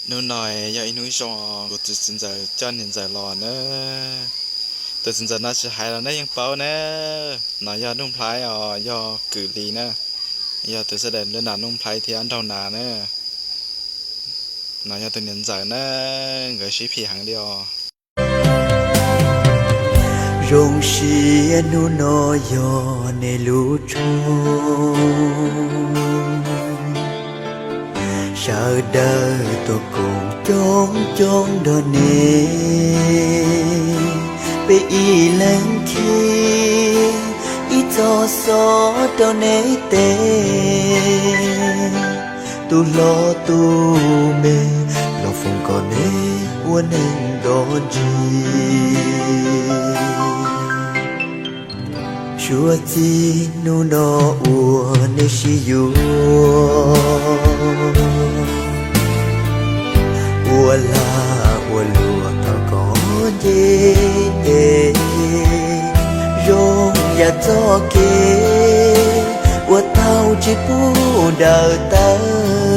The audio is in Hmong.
Hnub no yog ib hnub zoo, kuv tus txiv ntxawm coj niam ntxawm los na. Tus txiv ntxawm no tsis hais los nej yeej paub na. No yog Nuj Nplhaib os, yog kwv Lis na, yog tus sawv daws nrog nas Nuj Nplhaib thiab nraug nas na. No yog tus niam ntxawm na, nkawd sib phim heev li os. Zoo siab hnub no yog nej lub tshooj, sawv daws tuaj koom coob coob nrog nej, peb ib leeg khib ib txoj xov rau nej teb. Tus hlob tus me, los foom kom nej ua neeg nto ntsis. Suav txij hnub no uas nej sib yuav, ua lag ua luam thov kom nce, zoo yam txoj kev uas taug tsis pub daws tawm.